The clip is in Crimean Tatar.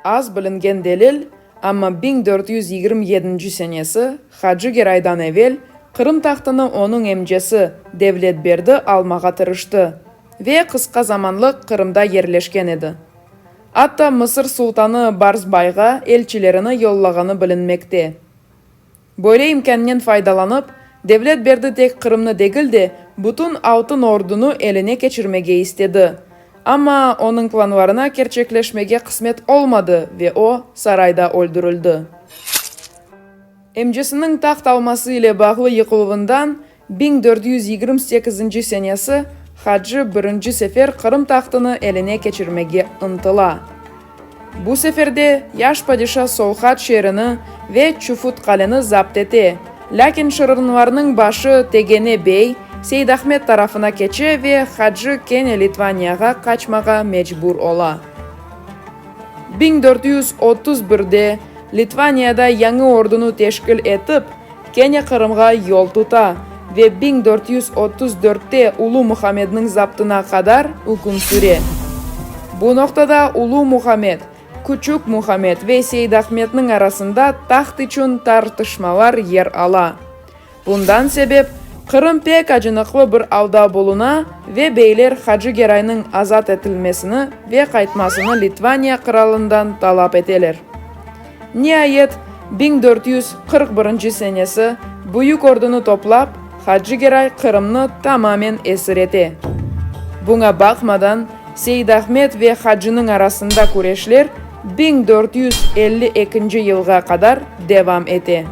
Az bilingen delil, amma 1427 senesi Hacı Geraydan evel Qırım tahtını onıñ emcesi Devlet Berdi almağa tırıştı ve qısqa zamanlıq Qırımda yerleşken edi. Atta Mısır sultanı Barsbayğa elçilerini yollağanı bilinmekte. Böyle imkânnen faydalanıp, Devlet Berdi tek Qırımnı degil de, bütün Altın Ordunı eline keçirmege istedi. Amma onıñ planlarına kerçekleşmege qısmet olmadı ve o, sarayda öldürildi. Emcesiniñ taht alması ile bağlı yıqıluvından 1428 senesi Hacı birinci sefer Qırım tahtını eline keçirmege ıntıla. Bu sefer de yaş padişa Solhat şeerini ve Çufut Qaleni zapt ete, lâkin şırınlarnıñ başı Tegene bey Seyd Ahmed tarafına keçe ve Hacı kene Litvaniyağa qaçmağa mecbur ola. 1431-de Litvaniyada yañı ordunı teşkil etip, kene Qırımğa yol tuta ve 1434-te Ulu Muhammedniñ zaptına qadar üküm süre. Bu noqtada Ulu Muhammed, Küçük Muhammed ve Seyd Ahmedniñ arasında taht içün tartışmalar yer ala. Bundan sebep, Qırım pek acınıqlı bir alda buluna ve beyler Hacı Geraynıñ azat etilmesini ve qaytmasını Litvaniya qıralından talap eteler. Niayet, 1441 senesi büyük ordunı toplap, Hacı Geray Qırımnı tamamen esir ete. Buña baqmadan, Seyd Ahmed ve Hacınıñ arasında küreşler 1452 yılğa qadar devam ete.